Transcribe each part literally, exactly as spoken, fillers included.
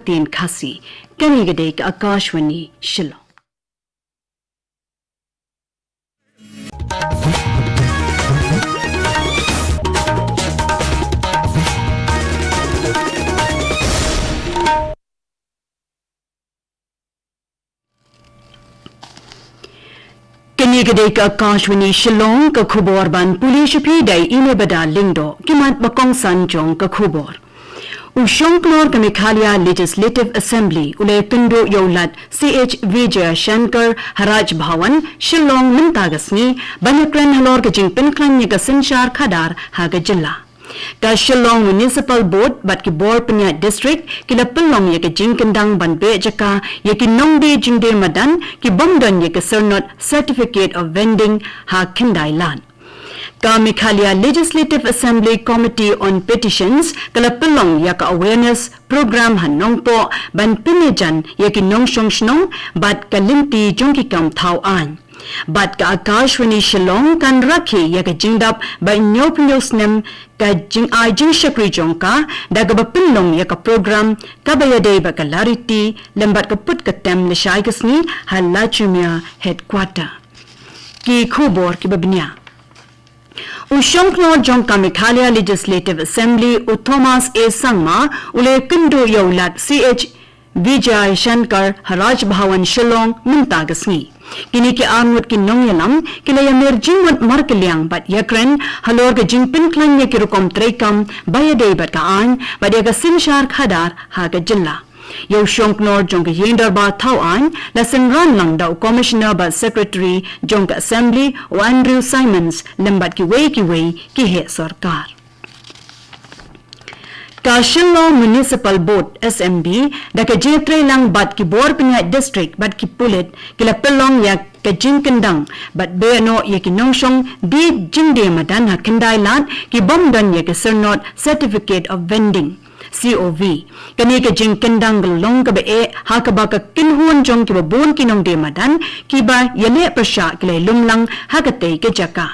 Tien Khasi. Kane ka dei ka Akashvani Shillong. Kane ka dei ka Akashvani Shillong, ka khubor ban pule sha phi da i Nebada Lyngdoh. Ki mat ba kongsan jong ka khubor. U shongknor ka Meghalaya Legislative Assembly u la ïakynduh ïa u Lat C H Vijayashankar ha Raj Bhavan Shillong mynta ka sngi ban ïakren halor ka jingpynkhlaiñ ïa ka synshar khadar ha ka jylla. Ka Shillong Municipal Board bad ki bor pynïaid district ki la pynlong ïa ka jingkyndang ban beh jaka ïa ki nongdie jingdie madan ki bym don ïa ka syrnod Certificate of Vending ha Khyndailad. Ka Meghalaya Legislative Assembly Committee on Petitions ka la pynlong ïa ka awareness program ha Nongpoh ban pynïajan ïa ki nongshong shnong bad ka lynti jong ki kam thaw aiñ. Bad ka Akashvani Shillong kan rakhe ïa ka jingdap ba hynñiew phew hynñiew snem ka jingai jingshakri jong ka da kaba pynlong ïa ka program kaba ïadei bad ka lariti lem bad ka put ka tem lashai ka sngi ha Lachumia Headquarter. Ki khubor kiba bniah. U shongknor jong ka Meghalaya Legislative Assembly u Thomas A Sangma u la ïakynduh ïa u Lat C H Vijayashankar ha Raj Bhavan Shillong mynta ka sngi. Kine ki arngut ki nongïalam ki la ïamir jingmut markylliang bad ïakren halor ka jingpynkhlaiñ ïa ki rukom treikam ba ïadei bad ka aiñ bad ïa ka synshar khadar ha ka jylla. Ïa u shongknor jong ka ïing dorbar thaw aiñ la synran lang da u Commissioner bad Secretary jong ka Assembly u Andrew Symonds lem bad kiwei kiwei ki heh sorkar. Ka Shillong Municipal Board S M B da ka jingïatreilang bad ki bor pynïaid district bad ki pulit ki la pynlong ïa ka jingkyndang bad beh noh ïa ki nongshong die jingdie madan ha Khyndailad ki bym don ïa ka syrnod Certificate of Vending, C O V. Kane ka jingkyndang ka long kaba eh ha kaba ka kynhun jong kiba bun ki nongdie madan kiba ïaleh pyrshah ki la ïalum lang ha katei ka jaka.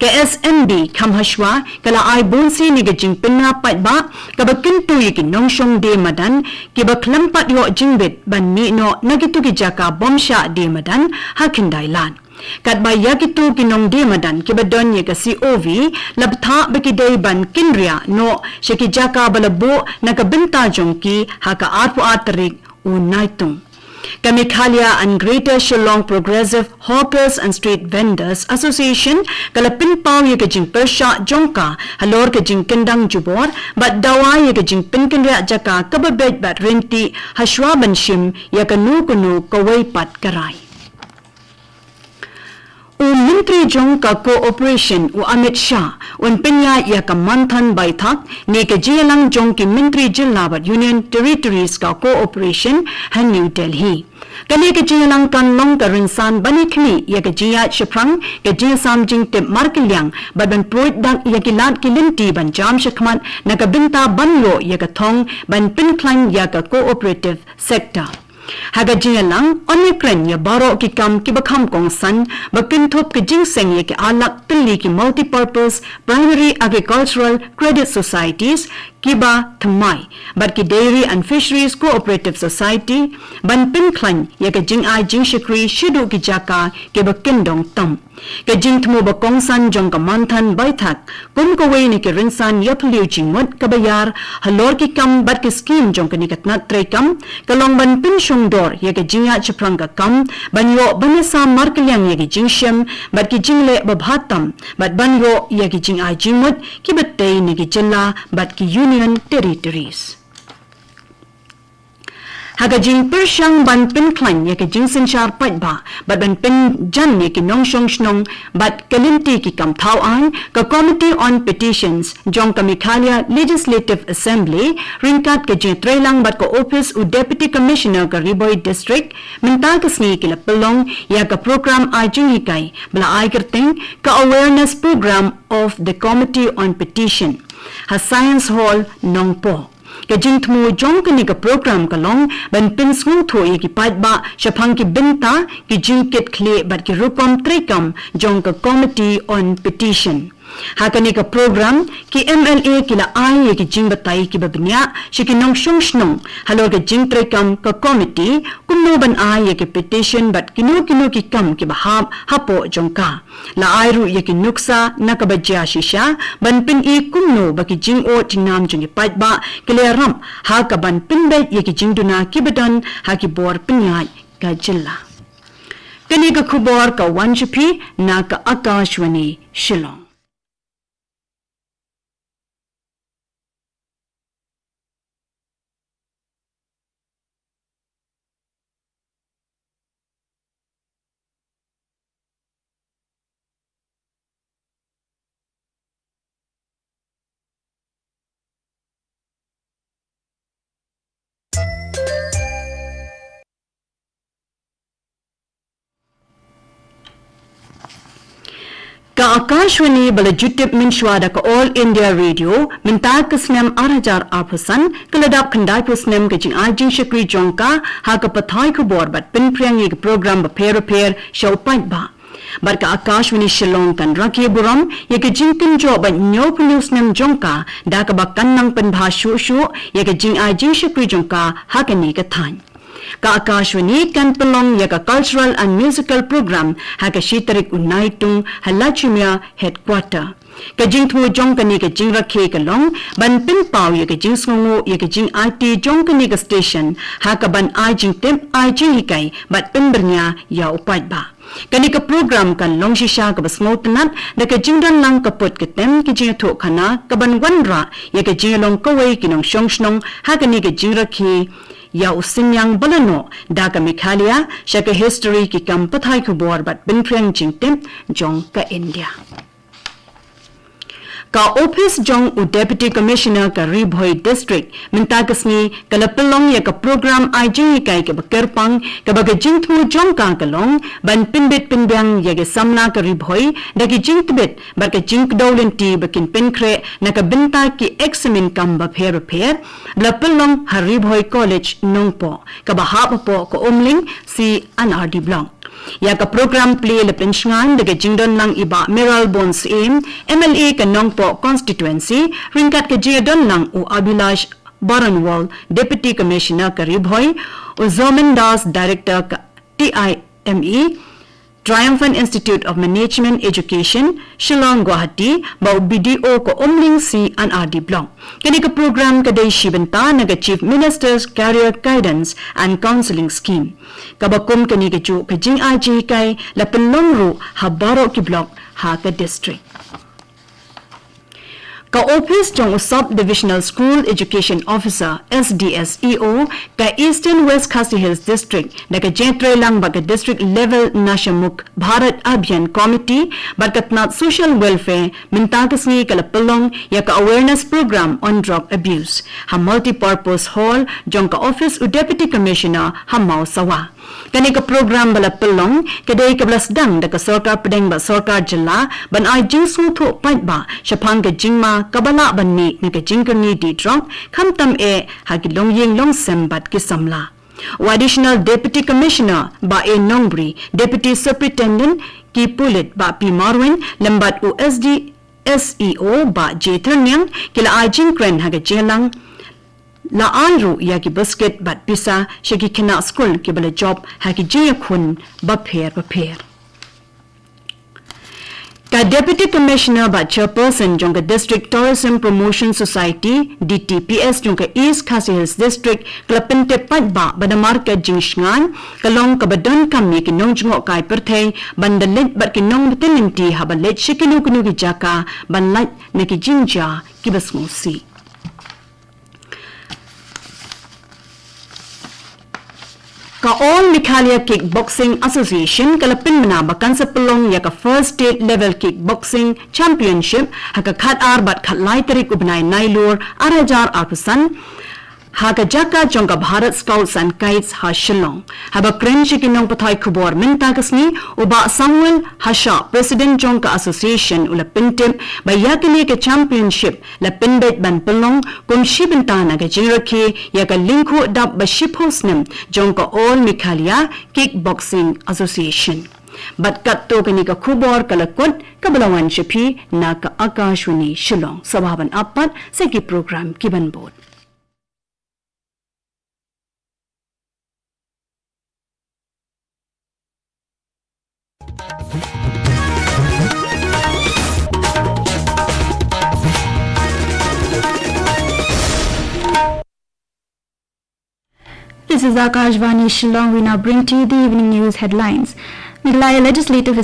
Ka S M B kham hashwa ka la ai bunsien ïa ka jingpynbna paidbah kaba kyntu ïa ki nongshong die madan kiba khlem pat ïoh jingbit ban mih noh na kito ki jaka bym shah die madan ha Khyndailad. Katba ïa kito ki nongdie madan kiba don ïa ka C O V la bthah ba ki dei ban kynriah noh sha ki jaka ba la buh na ka bynta jong ki ha ka arphew ar tarik u Naitung. Ka Meghalaya and Greater Shillong Progressive Hawkers and Street Vendors Association ka la pynpaw ïa ka jingpyrshah jong ka halor ka jingkyndang jubor bad dawa ïa ka jingpynkynriah jaka kaba beit bad ryntih hashwa ban shim ïa kano kano kawei pat ka rai. U Myntri jong ka Cooperation u Amit Shah un pynïaid ïa ka Manthan Baithak ne ka jingïalang jong ki Myntri Jylla bad Union Territories ka Cooperation ha New Delhi. Kane ka jingïalang kan long ka rynsan ban ïakhmih ïa ka jingïaid shaphrang ka jingsam jingtip markylliang bad ban pruid dak ïa ki lad ki lynti ban jam shakhmat na ka bynta ban ïoh ïa ka thong ban pynkhlaiñ ïa ka cooperative sector. Ha ka jingïalang yn ïakren ïa baroh ki kam kiba kham kongsan ba kynthup ka jingseng ïa ki ar lak tylli ki Multipurpose Primary Agricultural Credit Societies kiba thymmai bad ki Dairy and Fisheries Cooperative Society ban pynkhlaiñ ïa ka jingai jingshakri shaduh ki jaka kiba kyndong tam. Ka jingthmu ba kongsan jong ka Manthan Baithak kum kawei na ki rynsan ïaphylliew jingmut kaba ïar halor ki kam bad ki skhim jong kane ka tnat treikam ka long ban pynshongdor ïa ka jingïaid shaphrang ka kam ban ïoh ban ïasam markylliang ïa ki jingshem bad ki jingleh babha tam bad ban ïoh ïa ki jingai jingmut kiba tei na ki jylla bad ki Union Territories. Ha ka jingpyrshang ban pynkhlaiñ ïa ka jingsynshar paidbah bad ban pynjan ïa ki nongshong shnong bad ka lynti ki kam thaw aiñ, ka Committee on Petitions jong ka Meghalaya Legislative Assembly ryngkat ka jingïatreilang bad ka ophis u Deputy Commissioner ka Ri Bhoi District mynta ka sngi ki la pynlong ïa ka program ai jinghikai ba la ai kyrteng ka Awareness Program of the Committee on Petition ha Science Hall, Nongpoh. Ka jingthmu jong kane ka program ka long ban pynsngewthuh ïa ki paidbah shaphang ki bynta, ki jingkit khlieh bad ki rukom treikam jong ka Committee on Petition. Ha kane ka program, ki M L A ki la ai ïa ki jingbatai kiba bniah sha ki nongshong shnong halor ka jingtreikam ka komiti, kumno ban ai ïa ki petition bad kino kino ki kam kiba hap hapoh jong ka. La ai ruh ïa ki nuksa na kaba jia shisha ban pyni kumno ba ki jingud jingnam jong ki paidbah ki la ïarap ha kaban pynbeit ïa ki jingduna kiba don ha ki bor pynïaid ka jylla. Kane ka khubor ka wan sha phi na ka Akashvani Shillong. Ka Akashvani ba la ju tip mynshuwa da ka All India Radio, mynta ka snem ar hajar arphew san, ka la dap khyndai phew snem ka jingai jingshakri jong ka ha ka pathai khubor bad pynphriang ïa ki program bapher bapher sha u paidbah. Bad ka Akashvani Shillong kan rakhe burom ïa ka jingkynjoh ba hynñiew phew hynñiew snem jong ka, da kaba kan nang pynbha shuh shuh ïa ka jingai jingshakri jong ka ha kane ka thaiñ. Ka Akashvani kan pynlong ïa ka cultural and musical program ha ka shi tarik u Naitung ha Lachumia Headquarter. Ka jingthmu jong kane ka jingrakhe ka long ban pynpaw ïa ka jingsngewnguh ïa ka jingaiti jong kane ka station ha kaban ai jingtip, ai jinghikai bad pynbyrngia ïa u paidbah. Kane ka program kan long shisha kaba sngewtynnad da ka jingdonlang ka put ka tem ki jingïathuhkhana kaban wanrah ïa ka jinglong kawei ki nongshong shnong ha kane ka jingrakhe ïa u synñiang ba la noh da ka Meghalaya sha ka history, ki kam pathai khubor bad pynphriang jingtip jong ka India. Ka ophis jong u Deputy Commissioner ka Ri Bhoi District mynta ka sngi ka la pynlong ïa ka program ai jinghikai kaba kyrpang, kaba ka jingthmu jong ka ka long ban pynbit pynbiang ïa ki samla ka Ri Bhoi da ki jingtbit bad ka jingkdew lynti ba kin pynkhreh na ka bynta ki eksamin kam bapher bapher, ba la pynlong ha Ri Bhoi College Nongpoh, kaba hap hapoh ka Umling C and R D Block. Ïa ka program plie la pynshngaiñ da ka jingdonlang i Bah Mayralborn Syiem, M L A ka Nongpoh Constituency, ryngkat ka jingdonlang u Abhilash Baranwal, Deputy Commissioner ka Ri Bhoi, u Zomen Das, Director ka T I M E, Triumphant Institute of Management Education, Shillong Guwahati, bad u B D O ka Umling C and R D Block. Kane ka program ka dei shi bynta na ka Chief Minister's Career Guidance and Counselling Scheme. Kaba kum kane kajuh ka jingai jinghikai la pynlong ruh ha baroh ki block ha ka district. Ka ophis jong u Sub Divisional School Education Officer, S D S E O, ka Eastern West Khasi Hills District, da ka jingïatreilang bad ka District Level Nasha Mukt Bharat Abhiyan Committee bad ka tnat Social Welfare, mynta ka sngi ka la pynlong ïa ka awareness program on drug abuse ha Multipurpose Hall jong ka ophis u Deputy Commissioner ha Mawsawa. Kane ka program ba la pynlong ka dei kaba la sdang da ka sorkar pdeng bad sorkar jylla ban ai jingsngewthuh paidbah shaphang ka jingma kaba lah ban mih na ka jingkyrni die drug, khamtam eh ha ki longïing longsem bad ki samla. U Additional Deputy Commissioner Bah A Nongbri, Deputy Superintendent ki pulit Bah P Marwein, lem bad u S D S E O Bah J Thyrniang ki la ai jingkren ha ka jingïalang, la ai ruh ïa ki biskit bad pisa sha ki khynnah skul kiba la jop ha ki jingïakhun bapher bapher. Ka Deputy Commissioner bad Chairperson jong ka District Tourism Promotion Society, D T P S, jong ka East Khasi Hills District, ka la pyntip paidbah ba namar ka jingshngaiñ ka long kaba donkam ïa ki nongjngohkai pyrthei ban da leit bad ki nongpynim lynti haba leit sha kino kino ki jaka ban lait na ki jingjia kiba sngewsih. Ka All Meghalaya Kickboxing Association ka la pynbna ba kan sa pynlong ïa ka First State Level Kickboxing Championship ha ka khatar bad khatlai tarik u bnai Nailur ar hajar arphew san, ha ka jaka jong ka Bharat Scouts and Guides ha Shillong. Haba kren sha ki nongpathai khubor mynta ka sngi, u Bah Samuel Hashah, President jong ka Association, u la pyntip ba ïa kane ka championship la pynbeit ban pynlong kum shi bynta na ka jingrakhe ïa ka lyngkhuh dap ba shiphew snem jong ka All Meghalaya Kickboxing Association. Bad katto kane ka khubor ka la kut kaba la wan sha phi na ka Akashvani Shillong. Sngewbha ban ap pat sa ki program kiban bud. This is Akashvani Shillong. We now bring to you the evening news headlines. Meghalaya Legislative Assembly